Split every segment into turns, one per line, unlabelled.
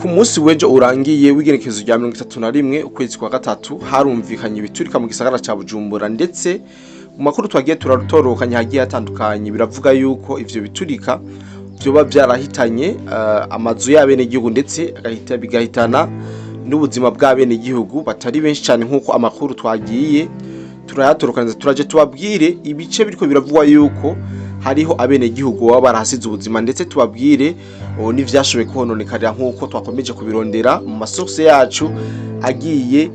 Ku munsi w'ejo urangiye w'igenekerezo rya 31 ukwezi kwa gatatu, harumvikanye ibiturika mu gisagara ca Bujumbura. Ndetse mu makuru twagiye turatorokanya hagiye hatandukanye, biravuga yuko ivyo biturika vyoba vyarahitanye amazu y'abenegihugu, ndetse bigahitana n'ubuzima bw'abenegihugu batari benshi cyane, nk'uko amakuru twagiye turayatorokaniza. Turaje tubabwire ibice biriko biravugwa yuko hariho abenegihugu baba barahasize ubuzima, ndetse tubabwire n'ivyashoboye kononekarira, nk'uko twakomeje kubirondera mu masource yacu agiye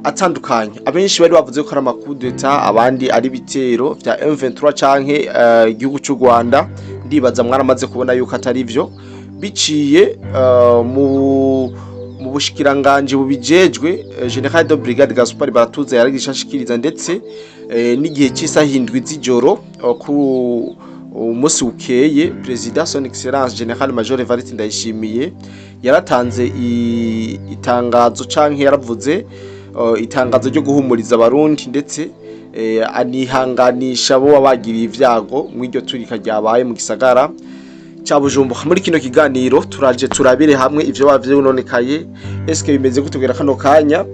atandukanye. Abenshi bari bavuze ko ari ama coup d'état, abandi ari ibitero vya M23 canke igihugu c'u Rwanda. Ndibaza mwaramaze kubona yuko atari vyo, biciye mu bushikiranganje bubijejwe. Général de Brigade Gaspard Baratuza yaragisha ashikiriza, ndetse n'igihe cy'isaha 7 z'ijoro ku umunsi ukeye, Président Son Excellence Général Major Evariste Ndayishimiye yaratanze itangazo, canke yaravuze itangazo ryo guhumuriza Abarundi, ndetse anihanganisha bo bagiriye ivyago mw'iryo turika ryabaye mu gisagara ca Bujumbura. Muri kino kiganiro turaje turabire hamwe ivyo bavyononekaye, eske bimeze gutugera kano kanya,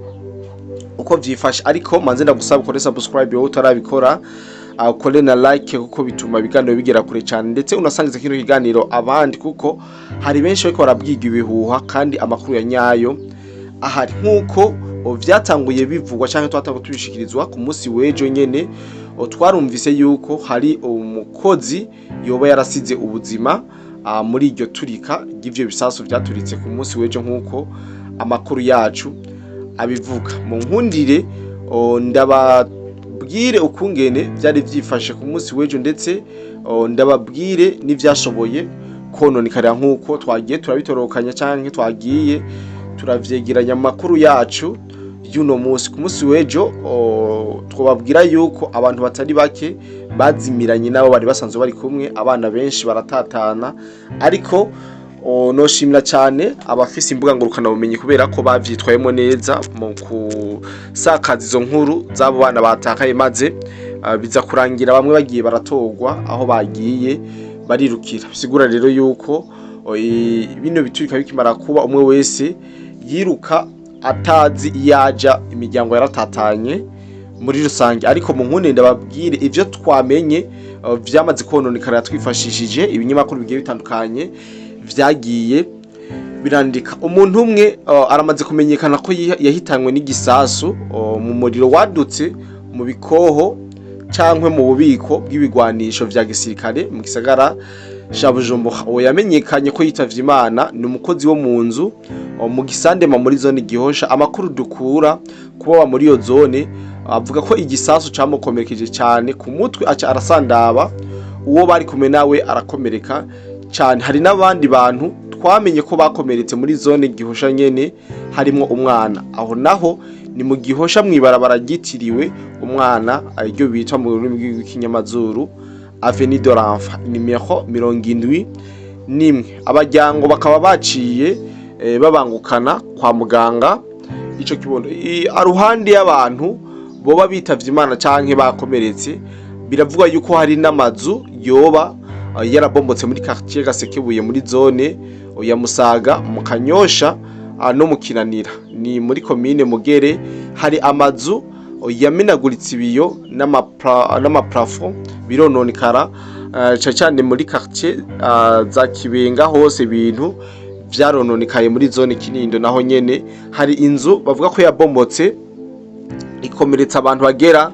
uko vyifashe. Ariko manze ndagusaba ukore subscribe wowe utarabikora, ukore na like, kuko bituma ibiganiro bigera kure cyane, ndetse unasangiza kino kiganiro abandi, kuko hari benshi bariko barabwiga ibihuha kandi amakuru ya nyayo ahari. Nk'uko vyatanguye bivugwa canke twatanguye tubishikirizwa ku munsi w'ejo nyene, twarumvise yuko hari umukozi yoba yarasize ubuzima muri iryo turika ry'ivyo bisasu vyaturitse ku munsi w'ejo, nk'uko amakuru yacu abivuga. Mu nkundire ndababwire ukungene vyari vyifashe ku munsi w'ejo, ndetse ndababwire n'ivyashoboye kononekarira, nk'uko twagiye turabitorokanya canke twagiye turavyegeranya mu makuru yacu y'uno munsi. Ku munsi w'ejo twababwira yuko abantu batari bake bazimiranye nabo bari basanzwe bari kumwe, abana benshi baratatana. Ariko noshimira cyane abafise imbuga ngurukana bumenyi, kubera ko bavyitwayemo neza mu kusakaza izo nkuru z'abo bana batakaye, maze biza kurangira bamwe bagiye baratorwa aho bagiye barirukira. Bisigura rero yuko bino biturika bikimara kuba, umwe wese yiruka atazi iyo aja, imiryango yaratatanye muri rusange. Ariko mu nkunde ndababwire ivyo twamenye vyamaze kononekara twifashishije ibinyamakuru bigiye bitandukanye vyagiye birandika. Umuntu umwe aramaze kumenyekana ko yahitanywe n'igisasu mu muriro wadutse mu bikoho cankwe mu bubiko bw'ibigwanisho vya gisirikare mu gisagara ca Bujumbura. Uwo yamenyekanye ko yitavye Imana ni umukozi wo mu nzu mu Gisandema, muri zone Gihosha. Amakuru dukura kuba muri iyo zone avuga ko igisasu camukomerekeje cyane ku mutwe, aca arasandaba, uwo bari kumwe nawe arakomereka cyane. Hari n'abandi bantu twamenye ko bakomeretse muri zone Gihosha nyene, harimwo umwana. Aho naho ni mu Gihosha, mw'ibarabara ryitiriwe umwana, iryo bita mu rurimi rw'ikinyamazuru Avenue de l'Enfant, nimero 71. Abajyango bakaba baciye babangukana kwa muganga ico kibondo. Aruhande y'abantu boba bitavye Imana canke bakomeretse, biravugwa yuko hari n'amazu yoba yarabombotse muri quartier Gasekebuye, muri zone ya Musaga, mu Kanyosha no mu Kinanira, ni muri komine Mugere. Hari amazu yamenaguritse ibiyo n'amaplafond birononekara, cane cane muri quartier za Kibenga, hose ibintu vyarononekaye. Muri zone Kinindo naho nyene hari inzu bavuga ko yabomotse, ikomeretsa abantu bagera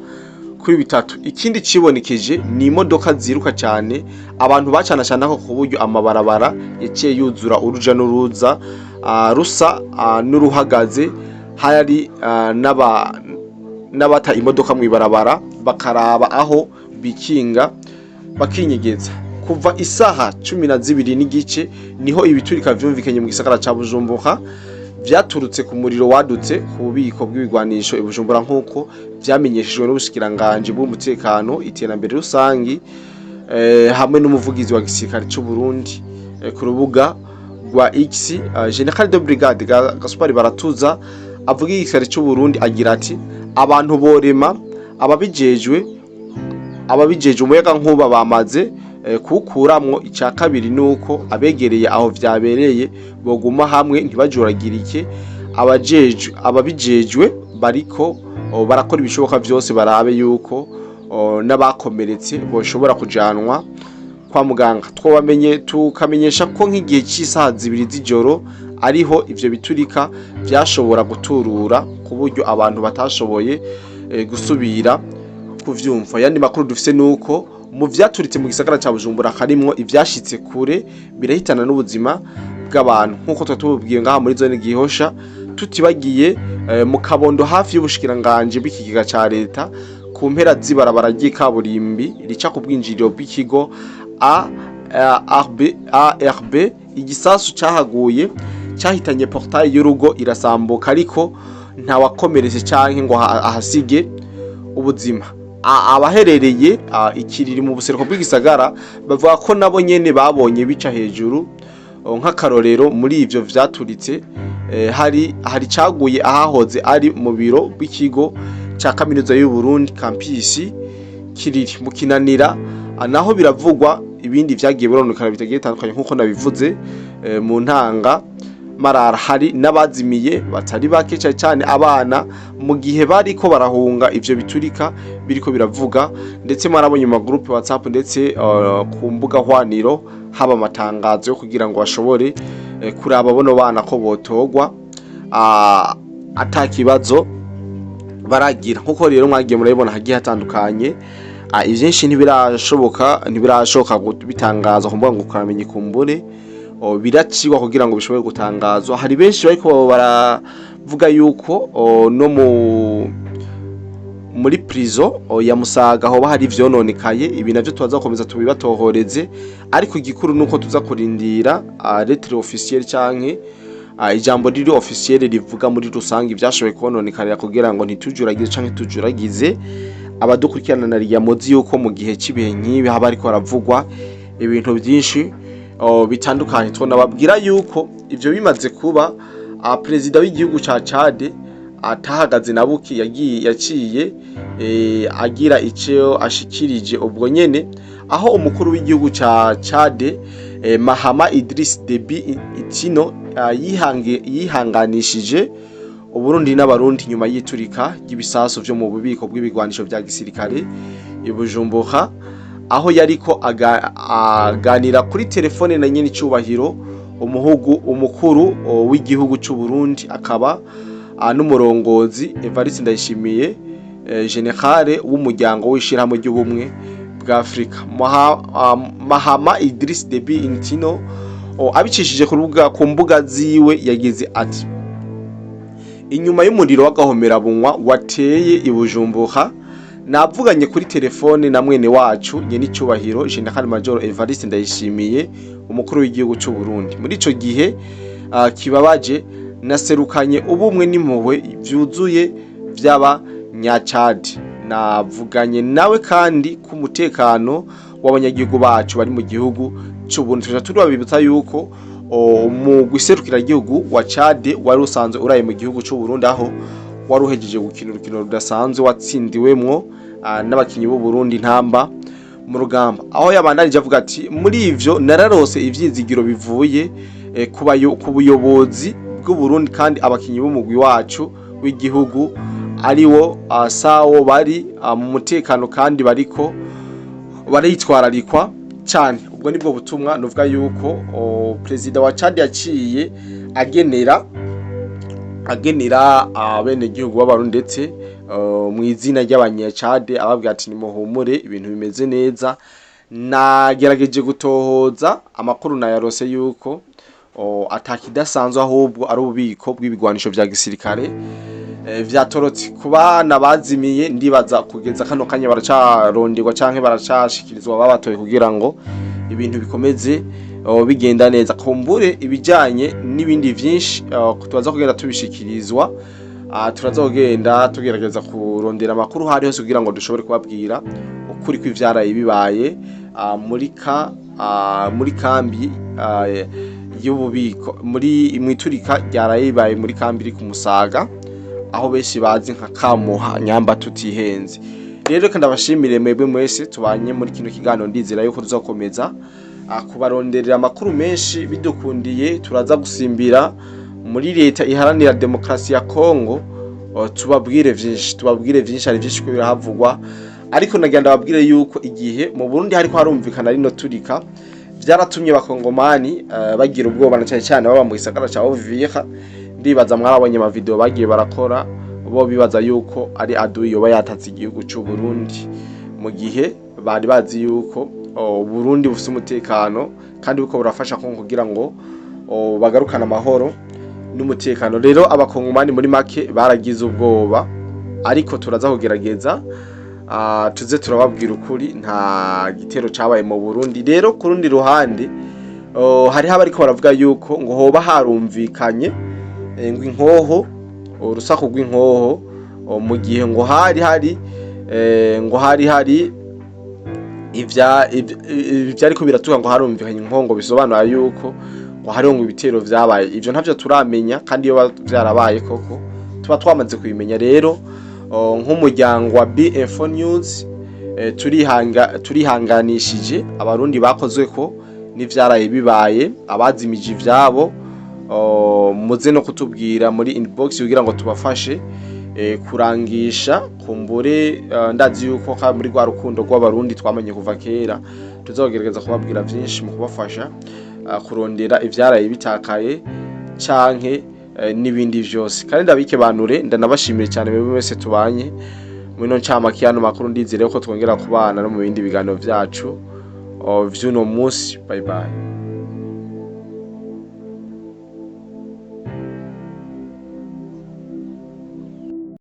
kuri bitatu. Ikindi cibonekeje ni imodoka ziruka cyane, abantu bacanacana ku buryo amabarabara yaciye yuzura uruja n'uruza, rusa n'uruhagaze. Hari n'abata imodoka mw'ibarabara bakaraba aho bikinga bakinyegeza. Kuva isaha 12:30 niho ibiturika vyumvikanye mu gisagara ca Bujumbura, vyaturutse ku muriro wadutse ku bubiko bw'ibigwanisho i Bujumbura, nk'uko vyamenyeshejwe n'ubushikiranganji bw'umutekano, iterambere rusangi hamwe n'umuvugizi wa gisirikare c'u Burundi ku rubuga rwa X. Général de Brigade Gaspard Baratuza avuga igisirikare c'u Burundi agira ati: "Abantu borema, ababijejwe umuyaga nkuba bamaze Kuwukuramwo icya kabiri nuko abegereye aho vyabereye boguma hamwe ntibajuragirike. Abajejwe, ababijejwe bariko barakora ibishoboka vyose barabe yuko n'abakomeretse boshobora kujanwa kwa muganga. Twobamenye tukamenyesha ko nk'igihe cy'isaha 2 z'ijoro ariho ivyo biturika vyashobora guturura, ku buryo abantu batashoboye gusubira kuvyumva. Yandi makuru dufise nuko mu vyaturitse mu gisagara ca Bujumbura harimwo ivyashitse kure birahitana n'ubuzima bw'abantu, nkuko twatubwiye ngaha muri zone Gihosha, tutibagiye mu Kabondo hafi y'ubushikiranganje bw'ikigega ca leta, ku mpera z'ibarabara ry'ikaburimbi rica ku bwinjiriro bw'ikigo ARB, ARB. Igisasu cahaguye cahitanye portail y'urugo irasambuka, ariko ntawakomeretse canke ngo ahasige ubuzima. Abaherereye ikiriri mu buseruko bw'igisagara bavuga ko nabo nyene babonye bica hejuru. Nk'akarorero, muri ivyo vyaturitse hari caguye ahahoze ari mu biro bw'ikigo ca kaminuza y'u Burundi, campus Kiriri mu Kinanira. Naho biravugwa ibindi vyagiye bironekana bitagiye bitandukanye, nkuko nabivuze mu ntanga marara. Hari n'abazimiye batari bake, cyane cyane abana, mu gihe bariko barahunga ivyo biturika biriko biravuga. Ndetse mwarabonye mu magroupe WhatsApp, ndetse ku mbuga hwaniro haba amatangazo yo kugira ngo bashobore kuraba bono bana ko botogwa ata kibazo baragira, nkuko rero mwagiye murabibona hagiye hatandukanye. Ivyinshi ntibirashoboka bitangazwa ku mbuga ngurukanabumenyi, kumbure biracigwa kugira ngo bishobore gutangazwa. Hari benshi bariko baravuga yuko no muri prison ya Musaga hoba hari ivyononekaye. Ibi navyo tubaza gukomeza tubibatohoreze, ariko igikuru nuko tuza kurindira lettre officielle canke ijambo riri officiel rivuga muri rusange ivyashoboye kononekarira, kugira ngo ntitujuragize canke tujuragize abadukurikirana. Na riya muzi yuko mu gihe cy'ibihe nk'ibi haba ariko haravugwa ibintu byinshi bitandukanye. Twonababwira yuko ivyo bimaze kuba, perezida w'igihugu ca Chad atahagaze na buki, yagiye yaciye agira ico ashikirije ubwo nyene, aho umukuru w'igihugu ca Chad, Mahama Idris Deby Itno, yihanganishije Uburundi n'Abarundi nyuma y'iturika ry'ibisasu vyo mu bubiko bw'ibigwanisho vya gisirikare i Bujumbura, aho yariko aganira kuri telefone na nyene icubahiro umuhugu umukuru w'igihugu c'u Burundi, akaba n'umurongozi Evariste Ndayishimiye, général w'umuryango w'ishirahamwe ry'ubumwe bwa Afrika. Mahama Idris Deby Itno, abicishije ku mbuga ziwe, yagize ati: "Inyuma y'umuriro w'agahomerabunwa wateye i Bujumbura, navuganye kuri telefone na mwene wacu nyenicubahiro General Major Evariste Ndayishimiye, umukuru w'igihugu c'u Burundi. Muri ico gihe kibabaje, naserukanye ubumwe n'impuhwe vyuzuye vy'abanyacadi. Navuganye nawe kandi ku mutekano w'abanyagihugu bacu bari mu gihugu c'u Burundi." Tuja turabibutsa yuko umugwi serukiragihugu wa Chad wari usanzwe uraye mu gihugu c'u Burundi, aho wari uhejeje gukina urukino rudasanzwe watsindiwemwo n'abakinyi b'u Burundi Intamba mu Rugamba, aho yabandanije avuga ati: "Muri ivyo nararose ivyizigiro bivuye ku buyobozi bw'u Burundi, kandi abakinyi b'umugwi wacu w'igihugu ariwo sawo bari mu mutekano kandi bariko baritwararikwa cyane." Ubwo nibwo butumwa nuvuga yuko perezida wa Chad yaciye agenera abenegihugu b'Abarundi, ndetse mu izina ry'abanyacade ababwira ati: "Nimuhumure, ibintu bimeze neza." Nagerageje gutohoza amakuru, nayarose yuko atakidasanzwe, ahubwo ari ububiko bw'ibigwanisho vya gisirikare vyatorotse. Ku bana bazimiye, ndibaza kugeza kano kanya baracaronderwa canke baracashikirizwa babatoye kugira ngo ibintu bikomeze bigenda neza. Kumbure ibijanye n'ibindi vyinshi tubaza kugenda tubishikirizwa. Turaza kugenda tugerageza kurondera amakuru hari hose kugira ngo dushobore kubabwira ukuri kw'ivyaraye bibaye muri kambi y'ububiko, muri mwiturika ryaraye bibaye muri kambi iri ku Musaga, aho benshi bazi nka Kamuha nyamba tutihenze. Rero reka ndabashimire mwebwe mwese tubanye muri kino kiganiro. Ndizera yuko tuzakomeza kubaronderera amakuru menshi. Bidukundiye turaza gusimbira muri Leta Iharanira Demokarasi ya Kongo, tubabwire vyinshi, tubabwire vyinshi. Hari vyinshi ko birahavugwa, ariko nagira ndababwire yuko igihe mu Burundi hariko harumvikana rino turika, vyaratumye abakongomani bagira ubwoba, na cyane cyane baba mu gisagara ca Uvira. Ndibaza mwarabonye ama video bagiye barakora, bo bibaza yuko ari adui yoba yatatse igihugu c'u Burundi, mu gihe bari bazi yuko Burundi bufise umutekano kandi buko burafasha Kongo kugira ngo bagarukane amahoro n'umutekano. Rero abakongomani muri make baragize ubwoba, ariko turaza kugerageza tuze turababwira ukuri, nta gitero cabaye mu Burundi. Rero ku rundi ruhande hariho abariko baravuga yuko ngo hoba harumvikanye ngo inkoho, urusaku rw'inkoho, mu gihe ngo hari hari ngo hari hari ivyariko biratuka, ngo harumvikanye inkoho, ngo bisobanura yuko ngo hariho ngo ibitero vyabaye. Ivyo ntavyo turamenya, kandi iyo vyarabaye koko tuba twamaze kubimenya. Rero nk'umuryango wa BF News turihanganishije abarundi bakozwe ko n'ivyaraye bibaye, abazimije ivyabo. Muze no kutubwira muri inbox kugira ngo tubafashe kurangisha kumbure. Ndazi yuko ka muri rwa rukundo rw'abarundi twamenye kuva kera, tuzogerageza kubabwira vyinshi mu kubafasha kurondera ivyaraye bitakaye canke n'ibindi vyose. Kandi ndabikebanure, ndanabashimiye cyane mwebwe mwese tubanye muri no ncamake y'ano makuru. Ndizere ko twongera kubana no mu bindi biganiro vyacu vy'uno munsi. Bye bye.